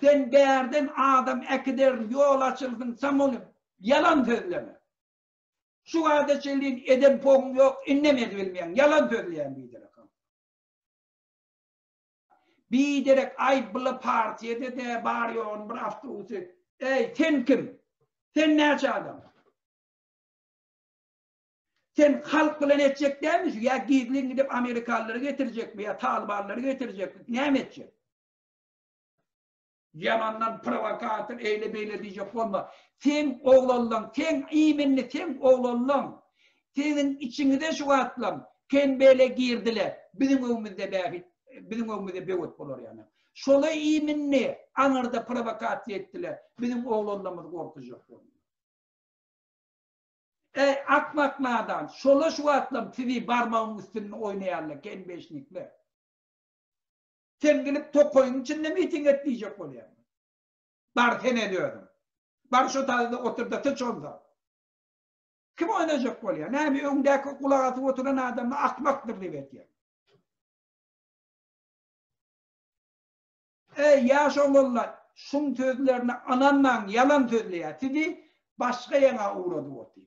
Sen bärden adam äkiderin, ýol açylsyn, samolyt. Ýalan sözleme. Şu wagta çenli eden poguň ýok, indem edibilmeýäň. Ýalan sözleýäň biderek. Biderek aýyply partiýada-da bar ýoguny bir awtobusy. Eý, sen kim? Sen näçe adam? Sen halk bilen etjek dälmi şu? Ýa gizlin gidip amerikanlary getirjekmi, ýa talybanlary getirjekmi? Näme etjek? Ýamandan prowokator eýle beýle diýjek bolma. Seň oglanlaň, seň iminli seň oglanlaň. Siziň içiňize şu wagtlam kembele girdiler. Biziň öňümizde bähbit, biziň öňümizde böwet bolar ýaly. Şola iminli aňyrda prowokasiýa etdiler. Biziň oglanlarymyzy gorkuzjak boldular. Eý akmak nadan, şola şu wagtlam sizi barmagyň üstünde oýnaýarlar kembeşnikler. Sen gelip tokaýyň içinde miting et diýjek bolýaňmy? Bar sen el özüň. Bar şo taýda oturda syç onda. Kim oýnajak bolýar? Näme öňdäki gulak asyp oturan adamlar akmakdyr diýip etýär. Eý ýaş oglanlar, şuň sözlerine ynanmaň, ýalan sözleýär. Sizi başga ýaňa ugradyp otyr.